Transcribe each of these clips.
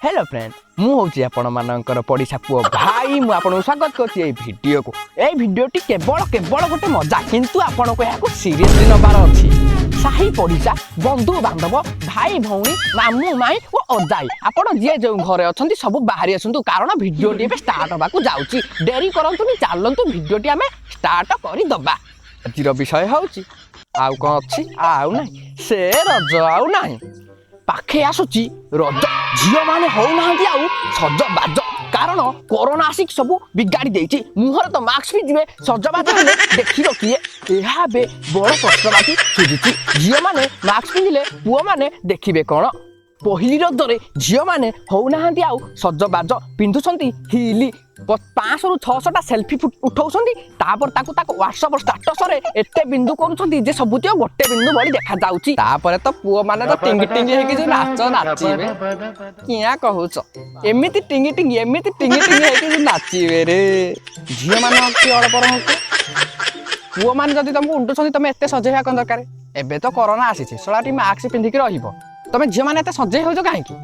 Hello friend, ମୁଁ ହେଉଛି ଆପଣମାନଙ୍କର ପଡ଼ିଶା ପୁଅ ଭାଇ। ମୁଁ ଆପଣଙ୍କୁ ସ୍ୱାଗତ କରୁଛି ଏଇ ଭିଡ଼ିଓକୁ। ଏଇ ଭିଡ଼ିଓଟି କେବଳ କେବଳ ଗୋଟେ ମଜା, କିନ୍ତୁ ଆପଣଙ୍କୁ ଏହାକୁ ସିରିୟସଲି ନେବାର ଅଛି। ସାହି ପଡ଼ିଶା, ବନ୍ଧୁ ବାନ୍ଧବ, ଭାଇ ଭଉଣୀ, ମାମୁଁ ମାଇଁ ଓ ଅଜାଇ, ଆପଣ ଯିଏ ଯେଉଁ ଘରେ ଅଛନ୍ତି, ସବୁ ବାହାରି ଆସନ୍ତୁ, କାରଣ ଭିଡ଼ିଓଟି ଏବେ ଷ୍ଟାର୍ଟ ହେବାକୁ ଯାଉଛି। ଡେରି କରନ୍ତୁନି, ଚାଲନ୍ତୁ, ଭିଡ଼ିଓଟି ଆମେ ଷ୍ଟାର୍ଟ କରିଦେବା। ଆଜିର ବିଷୟ ହେଉଛି, ଆଉ କ'ଣ ଅଛି? ଆଉ ନାହିଁ, ସେ ରଜ ଆଉ ନାହିଁ। ପାଖେ ଆସୁଛି ରଜ, ଝିଅମାନେ ହଉନାହାନ୍ତି ଆଉ ସଜବାଜ, କାରଣ କରୋନା ଆସିକି ସବୁ ବିଗାଡ଼ି ଦେଇଛି। ମୁହଁରେ ତ ମାସ୍କ ପିନ୍ଧିବେ, ସଜବାଜ ହେଲେ ଦେଖିବ କିଏ? ଏହା ଏବେ ବଡ଼ ପ୍ରଶ୍ନବାଚୀ ସୁଝୁଛି। ଝିଅମାନେ ମାସ୍କ ପିନ୍ଧିଲେ ପୁଅମାନେ ଦେଖିବେ କ'ଣ? ପହିଲି ରଜରେ ଝିଅମାନେ ହଉନାହାନ୍ତି ଆଉ ସଜବାଜ, ପିନ୍ଧୁଛନ୍ତି ହିଲି, 500ରୁ 600ଟା ସେଲ୍ଫି ଉଠଉଛନ୍ତି। ତାପରେ ତାକୁ ତାକୁ ହ୍ୱାଟ୍ସଆପ୍ ଷ୍ଟାଟସରେ ଏତେ ବିନ୍ଦୁ କରୁଛନ୍ତି ଯେ ସବୁତିକ ଗୋଟେ ବିନ୍ଦୁ ଭଳି ଦେଖାଯାଉଛି। ତାପରେ ତ ପୁଅମାନେ ତ ଟିଙ୍ଗି ଟିଙ୍ଗି ହେଇକି ଯୋଉ ନାଚ ନାଚିବେ, କିଆଁ କହୁଛ? ଏମିତି ଟିଙ୍ଗି ଟିଙ୍ଗି, ଏମିତି ଟିଙ୍ଗି ଟିଙ୍ଗି ହେଇକି ଯୋଉ ନାଚିବେ ରେ, ଝିଅମାନେ କି ଅଳପ ରହନ୍ତୁ। ପୁଅମାନେ ଯଦି ତମକୁ ଉଣ୍ଡୁଛନ୍ତି, ତମେ ଏତେ ସଜେଇବା କ'ଣ ଦରକାର? ଏବେ ତ କରୋନା ଆସିଛି, ଶଳା ଟିକେ ମାସ୍କ ପିନ୍ଧିକି ରହିବ। ତମେ ଝିଅମାନେ ଏତେ ସଜେଇ ହେଉଛ କାହିଁକି?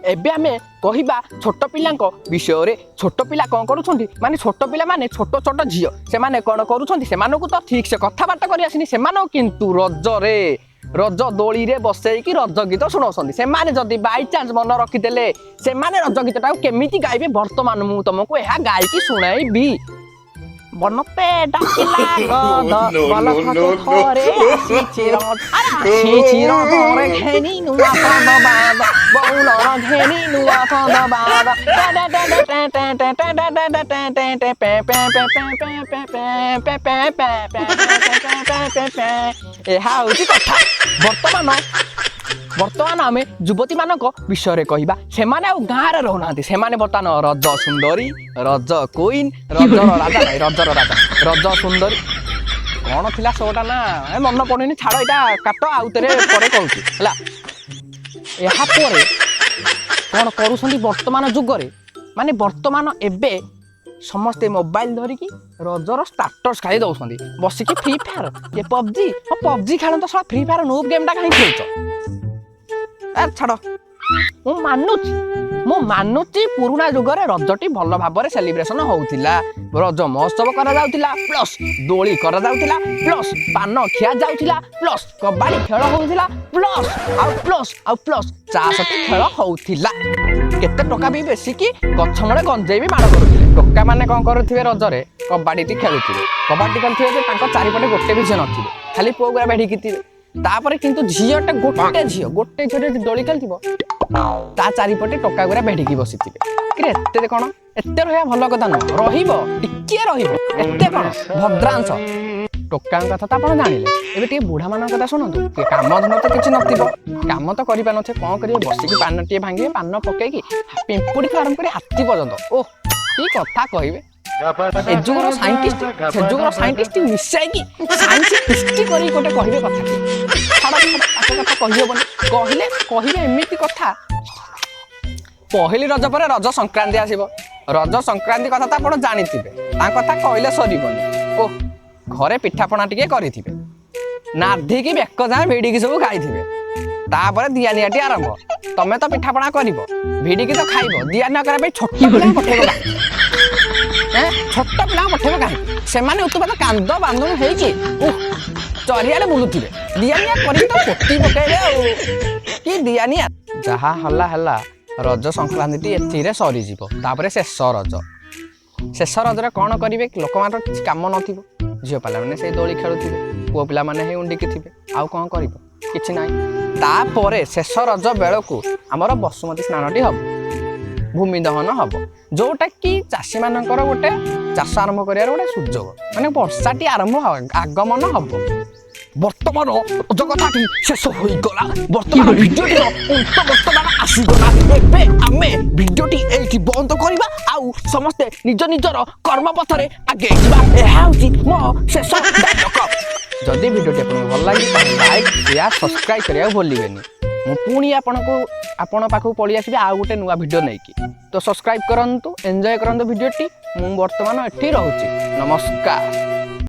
ଏବେ ଆମେ କହିବା ଛୋଟ ପିଲାଙ୍କ ବିଷୟରେ। ଛୋଟ ପିଲା କ'ଣ କରୁଛନ୍ତି? ମାନେ ଛୋଟ ପିଲାମାନେ, ଛୋଟ ଛୋଟ ଝିଅ, ସେମାନେ କ'ଣ କରୁଛନ୍ତି? ସେମାନଙ୍କୁ ତ ଠିକ୍ ସେ କଥାବାର୍ତ୍ତା କରି ଆସିନି ସେମାନଙ୍କୁ, କିନ୍ତୁ ରଜରେ ରଜ ଦୋଳିରେ ବସେଇକି ରଜ ଗୀତ ଶୁଣାଉଛନ୍ତି। ସେମାନେ ଯଦି ବାଇଚାନ୍ସ ମନ ରଖିଦେଲେ, ସେମାନେ ରଜ ଗୀତଟାକୁ କେମିତି ଗାଇବେ, ବର୍ତ୍ତମାନ ମୁଁ ତମକୁ ଏହା ଗାଇକି ଶୁଣାଇବି। ବନତେ ଡାକିଲା ଗଧ, ବଲଖକୁ ଥରେ ଆସିଛି ରଜ, ଆରେ ଆସିଛି ରଜରେ ଘେନି ନୂଆ ସଜବାଜ, ବଉଳର ଘେନି ନୂଆ ସଜବାଜ। Pay pay pay pay pay pay pay pay pay pay pay pay pay. ଏହା ହେଉଛି କଥା। ବର୍ତ୍ତମାନ ବର୍ତ୍ତମାନ ଆମେ ଯୁବତୀମାନଙ୍କ ବିଷୟରେ କହିବା। ସେମାନେ ଆଉ ଗାଁରେ ରହୁନାହାନ୍ତି। ସେମାନେ ବର୍ତ୍ତମାନ ରଜ ସୁନ୍ଦରୀ, ରଜ କୁଇନ୍, ରଜର ରାଜା ନାହିଁ, ରଜର ରାଜା, ରଜ ସୁନ୍ଦରୀ, କ'ଣ ଥିଲା ଶୋଟା ନା ଏ ମନ ପଡ଼ୁନି। ଛାଡ଼, ଏଇଟା କାଟ, ଆଉ ଥରେ ପରେ କହୁଛି। ହେଲା, ଏହାପରେ କ'ଣ କରୁଛନ୍ତି ବର୍ତ୍ତମାନ ଯୁଗରେ? ମାନେ ବର୍ତ୍ତମାନ ଏବେ ସମସ୍ତେ ମୋବାଇଲ ଧରିକି ରଜର ଷ୍ଟାଟସ୍ ଖାଲି ଦେଉଛନ୍ତି ବସିକି, ଫ୍ରି ଫାୟାର କିଏ ପବଜି। ହଁ, ପବଜି ଖେଳନ୍ତ, ଶଳା ଫ୍ରି ଫାୟାର ନୁବ୍ ଗେମ୍ଟା କାହିଁ ଖେଳୁଛ? ଏ ଛାଡ଼, ମୁଁ ମାନୁଛି, ମୁଁ ମାନୁଛି, ପୁରୁଣା ଯୁଗରେ ରଜଟି ଭଲ ଭାବରେ ସେଲିବ୍ରେସନ ହଉଥିଲା। ରଜ ମହୋତ୍ସବ କରାଯାଉଥିଲା, ପ୍ଲସ୍ ଦୋଳି କରାଯାଉଥିଲା, ପ୍ଲସ୍ ପାନ ଖିଆ ଯାଉଥିଲା, ପ୍ଲସ୍ କବାଡ଼ି ଖେଳ ହଉଥିଲା, ପ୍ଲସ୍ ଆଉ ପ୍ଲସ୍ ଆଉ ପ୍ଲସ୍ ଚାଷଟି ଖେଳ ହଉଥିଲା। କେତେ ଟଙ୍କା ବି ବେଶିକି ଗଛ ମୂଳେ ଗଞ୍ଜେଇ ବି ମାଡ଼ କରୁଥିଲେ। ଟୋକା ମାନେ କ'ଣ କରୁଥିବେ? ରଜରେ କବାଡ଼ିଟି ଖେଳୁଥିବେ। କବାଡ଼ି ଖେଳୁଥିବେ ଯେ ତାଙ୍କ ଚାରିପଟେ ଗୋଟେ ବି ଝିଅ ନଥିବେ, ଖାଲି ପୁଅ ଗୁଡ଼ା ବେଢ଼ିକି ଥିବେ। ତାପରେ କିନ୍ତୁ ଝିଅଟା, ଗୋଟେ ଝିଅ, ଗୋଟେ ଝିଅଟେ ଦୋଳି ଖେଳିଥିବ, ତା ଚାରିପଟେ ଟୋକା ଗୁଡ଼ା ବେଢ଼ିକି ବସିଥିବେ। କିରେ, ଏତେ କ'ଣ? ଏତେ ରହିବା ଭଲ କଥା ନୁହଁ। ରହିବ, ଟିକିଏ ରହିବ, ଏତେ କ'ଣ ଭଦ୍ରାଂଶ। ଟୋକାଙ୍କ କଥା ତ ଆପଣ ଜାଣିଲେ, ଏବେ ଟିକେ ବୁଢ଼ାମାନଙ୍କ କଥା ଶୁଣନ୍ତୁ। ଟିକେ କାମ ଧନ୍ଦା ତ କିଛି ନଥିବ, କାମ ତ କରିପାରୁନଥିବେ, କ'ଣ କରିବେ? ବସିକି ପାନ ଟିକେ ଭାଙ୍ଗିବେ, ପାନ ପକେଇକି ପିମ୍ପୁଡ଼ିଠୁ ଆରମ୍ଭ କରି ହାତୀ ପର୍ଯ୍ୟନ୍ତ, ଓହ, କି କଥା କହିବେ! ଏ ଯୁଗର ସାଇଣ୍ଟିଷ୍ଟ, ସେ ଯୁଗର ସାଇଣ୍ଟିଷ୍ଟ ମିଶାଇକି ସାଇନ୍ସ ପିଷ୍ଟି କରିକି ଗୋଟେ କହିବେ କଥାଟି। ଛାଡ଼ ଛାଡ଼, ତାଙ୍କ କଥା କହିହେବନି। କହିଲେ କହିବେ ଏମିତି କଥା। ପହିଲି ରଜ ପରେ ରଜ ସଂକ୍ରାନ୍ତି ଆସିବ। ରଜ ସଂକ୍ରାନ୍ତି କଥା ତ ଆପଣ ଜାଣିଥିବେ, ତାଙ୍କ କଥା କହିଲେ ସରିବନି। ଓହ, ଘରେ ପିଠାପଣା ଟିକେ କରିଥିବେ, ନାଧିକି ବେକ ଯାଏଁ ଭିଡ଼ିକି ସବୁ ଖାଇଥିବେ। ତାପରେ ଦିଆ ନିଆଟି ଆରମ୍ଭ। ତମେ ତ ପିଠାପଣା କରିବ, ଭିଡ଼ିକି ତ ଖାଇବ, ଦିଆ ନିଆ କରିବା ପାଇଁ ଛୋଟ ପିଲାଙ୍କୁ ପଠେଇବ କାହିଁକି? ଏଁ, ଛୋଟ ପିଲାଙ୍କୁ ପଠେଇବ କାହିଁକି? ସେମାନେ ଉତ୍ପାତ କାନ୍ଦ ବାନ୍ଧଣ ହେଇକି ଉଃ ଚରିଆଡ଼େ ବୁଲୁଥିବେ। ଦିଆ ନିଆ କରିକି ତ ପୋତି ପକେଇବେ, ଆଉ କି ଦିଆ ନିଆ? ଯାହା ହେଲା ହେଲା, ରଜ ସଂକ୍ରାନ୍ତିଟି ଏଥିରେ ସରିଯିବ। ତାପରେ ଶେଷ ରଜ। ଶେଷ ରଜରେ କ'ଣ କରିବେ? ଲୋକମାନଙ୍କର କିଛି କାମ ନଥିବ। ଝିଅ ପିଲାମାନେ ସେଇ ଦୋଳି ଖେଳୁଥିବେ, ପୁଅ ପିଲାମାନେ ହେଇ ଉଣ୍ଡିକି ଥିବେ। ଆଉ କ'ଣ କରିବ? କିଛି ନାହିଁ। ତାପରେ ଶେଷ ରଜ ବେଳକୁ ଆମର ବସୁମତୀ ସ୍ନାନଟି ହବ, ଭୂମି ଦହନ ହବ, ଯୋଉଟା କି ଚାଷୀମାନଙ୍କର ଗୋଟେ ଚାଷ ଆରମ୍ଭ କରିବାର ଗୋଟେ ସୁଯୋଗ, ମାନେ ବର୍ଷାଟି ଆରମ୍ଭ ଆଗମନ ହବ। ବର୍ତ୍ତମାନ ରଜ କଥାଟି ଶେଷ ହୋଇଗଲା। ବର୍ତ୍ତମାନ ଭିଡ଼ିଓଟିର ଅନ୍ତ ବର୍ତ୍ତମାନ ଆସିଗଲା। ଏବେ ଆମେ ଭିଡ଼ିଓଟି ଏଇଠି ବନ୍ଦ କରିବା ଆଉ ସମସ୍ତେ ନିଜ ନିଜର କର୍ମପଥରେ ଆଗେଇ ଯିବା। ଏହା ହେଉଛି ମୋ ଶେଷ ଡାଇଲଗ। ଯଦି ଭିଡ଼ିଓଟି ଆପଣଙ୍କୁ ଭଲ ଲାଗେ, ତାହେଲେ ଲାଇକ୍, ସେୟାର, ସବସ୍କ୍ରାଇବ୍ କରିବାକୁ ଭୁଲିବେନି। ମୁଁ ପୁଣି ଆପଣଙ୍କୁ ଆପଣ ପାଖକୁ ପଳେଇ ଆସିବି ଆଉ ଗୋଟେ ନୂଆ ଭିଡ଼ିଓ ନେଇକି। ତ ସବସ୍କ୍ରାଇବ୍ କରନ୍ତୁ, ଏନ୍ଜୟ କରନ୍ତୁ ଭିଡ଼ିଓଟି। ମୁଁ ବର୍ତ୍ତମାନ ଏଠି ରହୁଛି। ନମସ୍କାର।